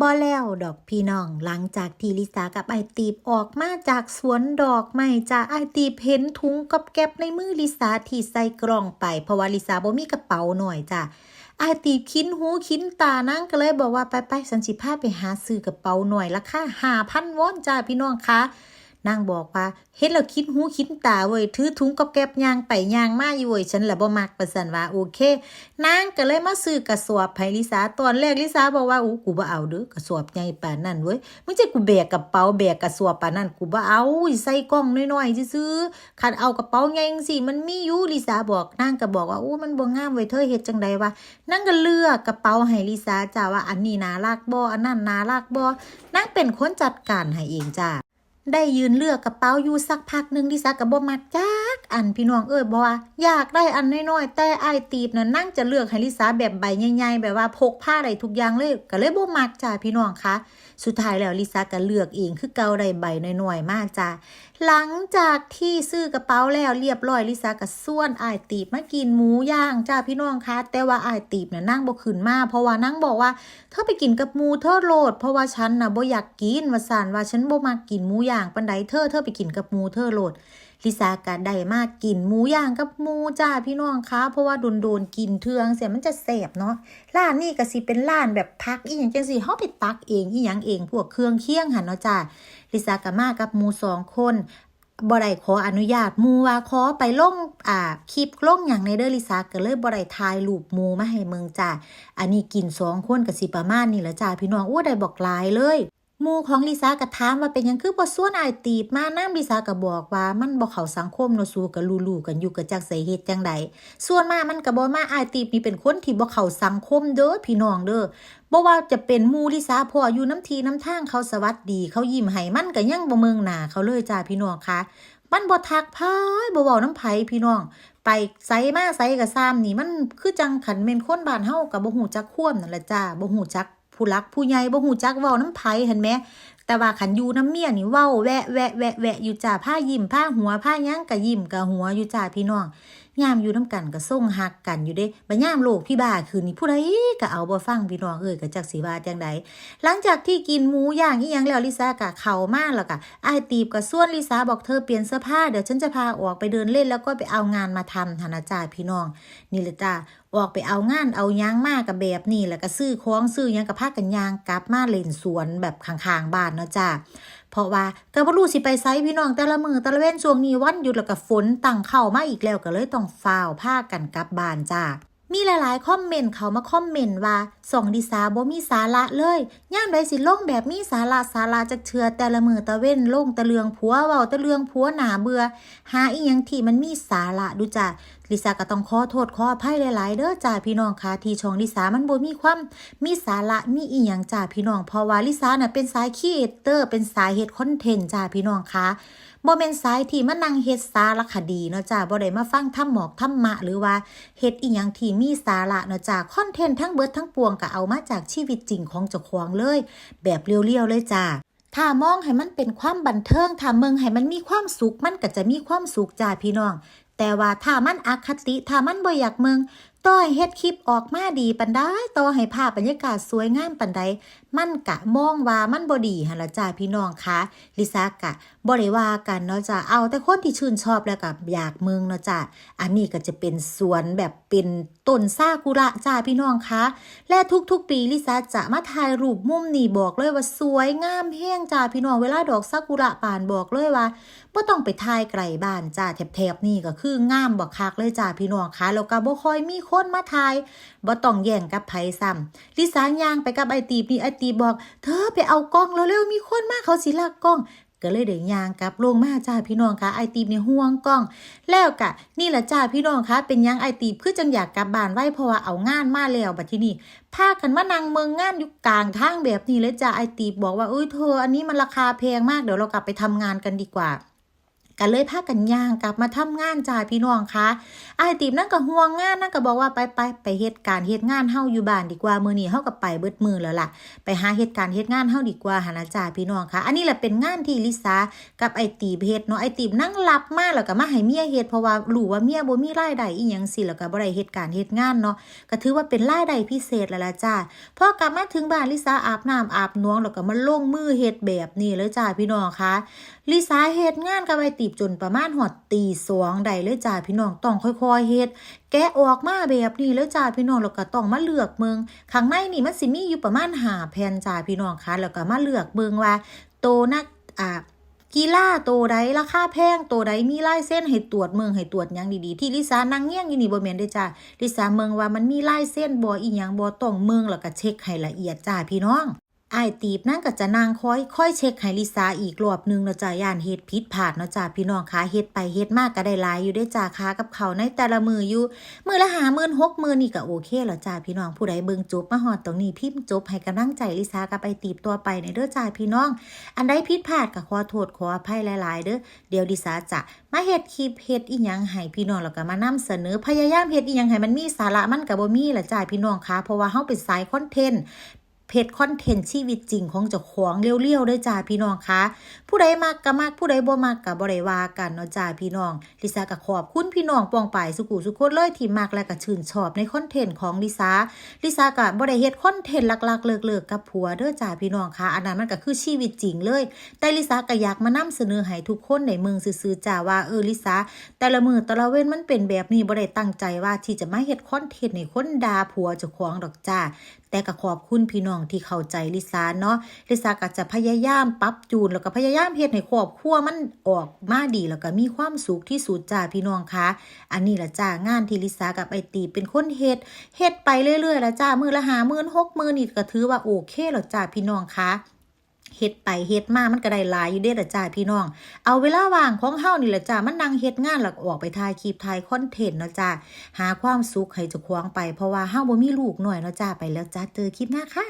ບໍ່ແລ້ວດອກພີ່ນ້ອງ, ຫຼັງຈາກທີ່ລິສາກັບອ້າຍຕີບອອກມາຈາກສວນດອກໄມ້ຈ້າ, ອ້າຍຕີບເຫັນຖົງກອບແກັບໃນມືລິສາທີ່ໃສ່ກ່ອງໄປ, ເພາະວ່າລິສາບໍ່ມີກະເປົານ້ອຍຈ້າ. ອ້າຍຕີບຂິນຫູຂິນຕາ, ນາງກໍເລີຍບອກວ່າ ໄປໆ ສັນຊິພາໄປຫາຊື້ກະເປົານ້ອຍລາຄາຫ້າພັນວອນຈ້າ ພີ່ນ້ອງຄະ. ນາງບອກວ່າ ເຫັນແລ້ວຂິນຫູຂິນຕາເວີຍ, ຖືຖົງກອບແກັບຍ່າງໄປຍ່າງມາຢູ່ເວີຍ, ສັນລະບໍ່ມັກ ວ່າຊັ້ນວ່າ. ໂອເຄ ນາງກໍເລີຍມາຊື້ກະສອບໃຫ້ລິສາ. ຕອນແລກລິສາບອກວ່າ ໂອ້ ກູບໍ່ເອົາເດີ້ ກະສອບໃຫຍ່ປານນັ້ນເວີຍ, ມຶງຈະໃຫ້ກູແບກກະເປົາແບກກະສອບປານນັ້ນ ກູບໍ່ເອົາ, ໃສ່ກ່ອງນ້ອຍໆຊື່ໆ, ຄັນເອົາກະເປົາໃຫຍ່ຈັ່ງຊີ້ມັນມີຢູ່ ລິສາບອກ. ນາງກໍບອກວ່າ ໂອ້ ມັນບໍ່ງາມເວີຍ, ເທີເຮັດຈັ່ງໃດວະ? ນາງກໍເລືອກກະເປົາໃຫ້ລິສາຈ້າ ວ່າອັນນີ້ໜ້າລັກບໍ່ ອັນນັ້ນໜ້າລັກບໍ່, ນາງເປັນຄົນຈັດການໃຫ້ເອງຈ້າ. ໄດ້ຢືນເລືອກກະເປົາຢູ່ສັກພັກໜຶ່ງ ລິສາກໍບໍ່ມັກຈັກອັນ ພີ່ນ້ອງເອີຍ, ເພາະວ່າຢາກໄດ້ອັນນ້ອຍໆ, ແຕ່ອ້າຍຕີບນັ້ນນາງຈະເລືອກໃຫ້ລິສາແບບໃບໃຫຍ່ໆ ແບບວ່າພົກພາໄດ້ທຸກຢ່າງເລີຍ, ກໍເລີຍບໍ່ມັກຈ້າ ພີ່ນ້ອງຄະ. ສຸດທ້າຍແລ້ວລິສາກໍເລືອກເອງຄືເກົ່າ, ໄດ້ໃບນ້ອຍໆມາຈ້າ. ຫຼັງຈາກທີ່ຊື້ກະເປົາແລ້ວລຽບຮ້ອຍ, ລິສາກໍຊວນອ້າຍຕີບມາກິນໝູຍ່າງຈ້າ ພີ່ນ້ອງຄະ. ແຕ່ວ່າອ້າຍຕີບນັ້ນນາງບໍ່ຂຶ້ນມາ, ເພາະວ່ານາງບອກວ່າ ເທີໄປກິນກັບໝູ່ເທີໂລດ, ເພາະວ່າສັນນະບໍ່ຢາກກິນ ວ່າຊັ້ນ, ວ່າສັນບໍ່ມັກກິນໝູຍ່າງປານໃດ. ເທີ ເທີໄປກິນກັບໝູ່ເທີໂລດ. ລິສາກໍໄດ້ມາກິນໝູຍ່າງກັບໝູ່ຈ້າ ພີ່ນ້ອງຄະ, ເພາະວ່າດົນໆກິນເທື່ອຈັ່ງຊີ້ ມັນຈະແຊບເນາະ. ຮ້ານນີ້ກໍຊິເປັນຮ້ານແບບຜັກອີ່ຫຍັງຈັ່ງຊີ້, ເຮົາໄປຕັກເອງອີ່ຫຍັງເອງ, ພວກເຄື່ອງຄຽງຫັ້ນເນາະຈ້າ. ລິສາກໍມາກັບໝູ່ສອງຄົນ, ບໍ່ໄດ້ຂໍອະນຸຍາດໝູ່ວ່າຂໍໄປລົງ ອ່າ ຄລິບລົງຫຍັງແດ່ເດີ້, ລິສາກໍເລີຍບໍ່ໄດ້ຖ່າຍຮູບໝູ່ມາໃຫ້ເບິ່ງຈ້າ. ອັນນີ້ກິນສອງຄົນກໍຊິປະມານນີ້ລະຈ້າ ພີ່ນ້ອງ. ໂອ້ ໄດ້ບັກຫຼາຍເລີຍ. ໝູ່ຂອງລິສາກໍຖາມວ່າ ເປັນຫຍັງຄືບໍ່ຊວນອ້າຍຕີບມານຳ? ລິສາກໍບອກວ່າ ມັນບໍ່ເຂົ້າສັງຄົມເນາະ, ສູກໍຮູ້ໆກັນຢູ່, ກໍຈັກຊິເຮັດຈັ່ງໃດ. ຊວນມາມັນກໍບໍ່ມາ. ອ້າຍຕີບນີ້ເປັນຄົນທີ່ບໍ່ເຂົ້າສັງຄົມເດີ້ ພີ່ນ້ອງເດີ້. ບໍ່ວ່າຈະເປັນໝູ່ລິສາພໍ້ຢູ່ນຳທີ່ນຳທາງ, ເຂົາສະຫວັດດີ, ເຂົາຍິ້ມໃຫ້, ມັນກໍຍັງບໍ່ເບິ່ງໜ້າເຂົາເລີຍຈ້າ ພີ່ນ້ອງຄະ. ມັນບໍ່ທັກໃຜ, ບໍ່ເວົ້ານຳໃຜ ພີ່ນ້ອງ. ໄປໃສມາໃສກໍຊ່ຳນີ້, ມັນຄືຈັ່ງຄັນແມ່ນຄົນບ້ານເຮົາກໍບໍ່ຮູ້ຈັກຄວາມນັ້ນລະຈ້າ, ບໍ່ຮູ້ຈັກຜູ້ຫຼັກຜູ້ໃຫຍ່, ບໍ່ຮູ້ຈັກເວົ້ານຳໃຜຫັ້ນແໝ. ແຕ່ວ່າຄັນຢູ່ນຳເມຍນີ້ເວົ້າແວະໆໆຢູ່ຈ້າ, ພາຍິ້ມພາຫົວ, ພາຫຍັງກະຍິ້ມກະຫົວຢູ່ຈ້າ ພີ່ນ້ອງ. ຍາມຢູ່ນຳກັນກໍຊົງຮັກກັນຢູ່ເດ້, ບັດຍາມໂລກພິບາດຂຶ້ນນີ້ ຜູ້ໃດກໍເອົາບໍ່ຟັງ ພີ່ນ້ອງເອີຍ, ກໍຈັກຊິວ່າຈັ່ງໃດ. ຫຼັງຈາກທີ່ກິນໝູຍ່າງອີ່ຫຍັງແລ້ວ, ລິສາກໍເຂົ້າມາ, ແລ້ວກໍອ້າຍຕີບກໍຊວນລິສາ, ບອກ ເທີປ່ຽນເສື້ອຜ້າ, ດຽວສັນຈະພາອອກໄປເດີນເລ່ນ ແລ້ວກໍໄປເອົາງານມາທຳຫັ້ນນະຈ້າ ພີ່ນ້ອງ. ນີ້ແຫຼະຈ້າ, ອອກໄປເອົາງານເອົາຫຍັງມາກໍແບບນີ້ແຫຼະ, ກໍຊື້ຂອງຊື້ຫຍັງກໍພາກັນຍ່າງກັບມາຫຼິ້ນສວນແບບຂ້າງໆບ້ານເນາະຈ້າ. ເພາະວ່າກໍບໍ່ຮູ້ຊິໄປໃສ ພີ່ນ້ອງ, ແຕ່ລະມື້ແຕ່ລະເວັນ ຊ່ວງນີ້ວັນຢຸດ ແລ້ວກໍຝົນຕັ້ງເຄົ້າມາອີກແລ້ວ, ກໍເລີຍຕ້ອງຟ້າວພາກັນກັບບ້ານຈ້າ. ມີຫຼາຍໆຄອມເມັນເຂົ້າມາຄອມເມັນວ່າ ຊ່ອງລິສາບໍ່ມີສາລະເລີຍ, ຍາມໃດຊິລົງແບບມີສາລະ ສາລະຈັກເທື່ອ, ແຕ່ລະມື້ຕາເວັນລົງແຕ່ເລື່ອງຜົວ, ເວົ້າແຕ່ເລື່ອງຜົວ, ໜ້າເບື່ອ. ຫາອີ່ຫຍັງທີ່ມັນມີສາລະດູຈ້າ. ລິສາກໍຕ້ອງຂໍໂທດຂໍອະໄພຫຼາຍໆເດີ້ຈ້າ ພີ່ນ້ອງຄະ, ທີ່ຊ່ອງລິສາມັນບໍ່ມີຄວາມມີສາລະມີອີ່ຫຍັງຈ້າ ພີ່ນ້ອງ, ເພາະວ່າລິສານະເປັນສາຍຄຣີເອເຕີ ເປັນສາຍເຮັດຄອນເທັນຈ້າ ພີ່ນ້ອງຄະ. ບໍ່ແມ່ນສາຍທີ່ມານັ່ງເຮັດສາລະຄະດີເນາະຈ້າ, ບໍ່ໄດ້ມາຟັງທຳໝອກທຳມະ ຫຼືວ່າເຮັດອີ່ຫຍັງທີ່ມີສາລະເນາະຈ້າ. ຄອນເທັນທັງເບິດທັງປວງກໍເອົາມາຈາກຊີວິດຈິງຂອງເຈົ້າຂອງເລີຍ, ແບບລຽວໆເລີຍຈ້າ. ຖ້າມອງໃຫ້ມັນເປັນຄວາມບັນເທີງ, ຖ້າເບິ່ງໃຫ້ມັນມີຄວາມສຸກ, ມັນກໍຈະມີຄວາມສຸກຈ້າ ພີ່ນ້ອງ. ແຕ່ວ່າຖ້າມັນອະຄະຕິ, ຖ້າມັນບໍ່ຢາກເບິ່ງ, ຕໍ່ໃຫ້ເຮັດຄລິບອອກມາດີປານໃດ, ຕໍ່ໃຫ້ພາບບັນຍາກາດສວຍງາມປານໃດ, ມັນກະມອງວ່າມັນບໍ່ດີຫັ້ນລະຈ້າ ພີ່ນ້ອງຄະ. ລິສາກະບໍ່ໄດ້ວ່າກັນເນາະຈ້າ, ເອົາແຕ່ຄົນທີ່ຊື່ນຊອບແລ້ວກະຢາກເບິ່ງເນາະຈ້າ. ອັນນີ້ກໍຈະເປັນສວນແບບເປັນຕົ້ນຊາກຸຣະຈ້າ ພີ່ນ້ອງຄະ. ແລະ ທຸກໆປີລິສາຈະມາຖ່າຍຮູບມຸມນີ້, ບອກເລີຍວ່າສວຍງາມແຮງຈ້າ ພີ່ນ້ອງ. ເວລາດອກຊາກຸຣະບານ, ບອກເລີຍວ່າ ບໍ່ຕ້ອງໄປຖ່າຍໃກ້ບ້ານຈ້າ, ແຖບໆນີ້ກໍຄືງາມບັກຄັກເລີຍຈ້າ ພີ່ນ້ອງຄະ. ແລ້ວກໍບໍ່ຄ່ອຍມີຄົນມາຖ່າຍ, ບໍ່ຕ້ອງແຍ່ງກັບໃຜຊ້ຳ. ລິສາຍ່າງໄປກັບອ້າຍຕີບນີ້, ອ້າຍຕີບບອກ ເທີໄປເອົາກ້ອງເລັວໆ, ມີຄົນມາ, ເຂົາຊິລັກກ້ອງ. ກໍເລີຍໄດ້ຍ່າງກັບລົງມາຈ້າ ພີ່ນ້ອງຄະ. ອ້າຍຕີບນີ້ຫ່ວງກ້ອງ. ແລ້ວກະນີ້ລະຈ້າ ພີ່ນ້ອງຄະ, ເປັນຫຍັງອ້າຍຕີບຄືຈັ່ງຢາກກັບບ້ານໄວ? ເພາະວ່າເອົາງານມາແລ້ວ, ບັດທີນີ້ພາກັນມານັ່ງເບິ່ງງານຢູ່ກາງທາງແບບນີ້ເລີຍຈ້າ. ອ້າຍຕີບບອກວ່າ ເອີຍ ເທີ ອັນນີ້ມັນລາຄາແພງມາກ, ດຽວເຮົາກັບໄປທຳງານກັນດີກວ່າ. ກໍເລີຍພາກັນຍ່າງກັບມາທຳງານຈ້າພີ່ນ້ອງຄະ. ອ້າຍຕີບນາງກໍຫ່ວງງານ ນາງກໍບອກວ່າ ໄປໆ ໄປເຮັດການເຮັດງານເຮົາຢູ່ບ້ານດີກວ່າ ມື້ນີ້ເຮົາກໍໄປເບິດມື້ແລ້ວລະ ໄປຫາເຮັດການເຮັດງານເຮົາດີກວ່າຫັ້ນນະຈ້າພີ່ນ້ອງຄະ. ອັນນີ້ລະເປັນງານທີ່ລິສາກັບອ້າຍຕີບເຮັດເນາະ ອ້າຍຕີບນາງຮັບມາແລ້ວກໍມາໃຫ້ເມຍເຮັດ ເພາະວ່າຮູ້ວ່າເມຍບໍ່ມີລາຍໄດ້ອີ່ຫຍັງຊີ້ ແລ້ວກໍບໍ່ໄດ້ເຮັດການເຮັດງານເນາະ ກໍຖືວ່າເປັນລາຍໄດ້ພິເສດແລ້ວລະຈ້າ. ພໍກັບມາເຖິງບ້ານ ລິສາອາບນ້ຳອາບໜວງ ແລ້ວກໍມາລົງມືເຮັດແບບນີ້ເລີຍຈ້າພີ່ນ້ອງຄະ. ລິສາເຮັດງານກັບອ້າຍຕີບຈົນປະມານຮອດຕີສອງໄດ້ເລີຍຈ້າພີ່ນ້ອງ ຕ້ອງຄ່ອຍໆເຮັດ ແກະອອກມາແບບນີ້ເລີຍຈ້າພີ່ນ້ອງ ແລ້ວກໍຕ້ອງມາເລືອກເບິ່ງ ຂ້າງໃນນີ້ມັນຊິມີຢູ່ປະມານຫ້າແຜ່ນຈ້າພີ່ນ້ອງຄະ ແລ້ວກໍມາເລືອກເບິ່ງວ່າໂຕນັກ ອ່າ ກິລາໂຕໃດລາຄາແພງ ໂຕໃດມີລາຍເຊັນໃຫ້ຕວດເບິ່ງ ໃຫ້ຕວດຫຍັງດີໆ. ທີ່ລິສານັ່ງແຍງຢູ່ນີ້ບໍ່ແມ່ນເດ້ຈ້າ ລິສາເບິ່ງວ່າມັນມີລາຍເຊັນບໍ່ ອີ່ຫຍັງບໍ່ ຕ້ອງເບິ່ງ ແລ້ວກໍເຊັກໃຫ້ລະອຽດຈ້າພີ່ນ້ອງ. ອ້າຍຕີບນາງກໍຈະນັ່ງຄອຍ ຄອຍເຊັກໃຫ້ລິສາອີກລອບໜຶ່ງເນາະຈ້າ ຢ້ານເຮັດຜິດພາດເນາະຈ້າພີ່ນ້ອງຄະ. ເຮັດໄປເຮັດມາກໍໄດ້ຫຼາຍຢູ່ເດ້ຈ້າ ຄ່າກັບເຂົ້າໃນແຕ່ລະມື້ຢູ່ ມື້ລະຫ້າໝື່ນ ຫົກໝື່ນນີ້ກໍໂອເຄແລ້ວຈ້າພີ່ນ້ອງ. ຜູ້ໃດເບິ່ງຈົບມາຮອດຕົງນີ້ ພິມຈົບໃຫ້ກຳລັງໃຈລິສາກັບອ້າຍຕີບຕໍ່ໄປແດ່ເດີຈ້າພີ່ນ້ອງ. ອັນໃດຜິດພາດກໍຂໍໂທດຂໍອະໄພຫຼາຍໆເດີ. ດຽວລິສາຈະມາເຮັດຄລິບເຮັດອີ່ຫຍັງໃຫ້ພີ່ນ້ອງ ແລ້ວກໍມານຳສະເໜີ ພະຍາຍາມເຮັດອີ່ຫຍັງໃຫ້ມັນມີສາລະ ມັນກໍບໍ່ມີລະຈ້າພີ່ນ້ອງຄະ ເພາະວ່າເຮົາເປັນສາຍຄອນເທັນ ເຮັດຄອນເທັນຊີວິດຈິງຂອງເຈົ້າຂອງລຽວໆເດີຈ້າພີ່ນ້ອງຄະ. ຜູ້ໃດມັກກໍມັກ ຜູ້ໃດບໍ່ມັກກໍບໍ່ໄດ້ວ່າກັນເນາະຈ້າພີ່ນ້ອງ. ລິສາກໍຂອບຄຸນພີ່ນ້ອງປ້ອງປາຍສູ່ຜູ້ສູ່ຄົນເລີຍ ທີ່ມັກ ແລະກໍຊື່ນຊອບໃນຄອນເທັນຂອງລິສາ. ລິສາກໍບໍ່ໄດ້ເຮັດຄອນເທັນລັກໆເລີກໆກັບຜົວເດີຈ້າພີ່ນ້ອງຄະ ອັນນັ້ນມັນກໍຄືຊີວິດຈິງເລີຍ. ແຕ່ລິສາກໍຢາກມານຳສະເໜີໃຫ້ທຸກຄົນໄດ້ເບິ່ງຊື່ໆຈ້າວ່າ ເອີ ລິສາແຕ່ລະມື້ແຕ່ລະເວັນມັນເປັນແບບນີ້ ບໍ່ໄດ້ຕັ້ງໃຈວ່າທີ່ຈະມາເຮັດຄອນເທັນໃຫ້ຄົນດ່າຜົວເຈົ້າຂອງດອກຈ້າ. ແຕ່ກໍຂອບຄຸນພີ່ນ້ອງທີ່ເຂົ້າໃຈລິສາເນາະ. ລິສາກໍຈະພະຍາຍາມປັບຈູນ ແລ້ວກໍພະຍາຍາມເຮັດໃຫ້ຄອບຄົວມັນອອກມາດີ ແລ້ວກໍມີຄວາມສຸກທີ່ສຸດຈ້າພີ່ນ້ອງຄະ. ອັນນີ້ລະຈ້າ ງານທີ່ລິສາກັບອ້າຍຕີບເປັນຄົນເຮັດ ເຮັດໄປເລື້ອຍໆລະຈ້າ ມື້ລະຫ້າໝື່ນ ຫົກໝື່ນນີ້ກໍຖືວ່າໂອເຄແລ້ວຈ້າພີ່ນ້ອງຄະ. ເຮັດໄປເຮັດມາມັນກໍໄດ້ຫຼາຍຢູ່ເດ້ລະຈ້າພີ່ນ້ອງ. ເອົາເວລາວ່າງຂອງເຮົານີ້ລະຈ້າ ມານັ່ງເຮັດງານ ແລ້ວກໍອອກໄປຖ່າຍຄລິບ ຖ່າຍຄອນເທັນເນາະຈ້າ ຫາຄວາມສຸກໃຫ້ເຈົ້າຂອງໄປ ເພາະວ່າເຮົາບໍ່ມີລູກນ້ອຍເນາະຈ້າ. ໄປແລ້ວຈ້າ ເຈີຄລິບໜ້າຄ່ະ.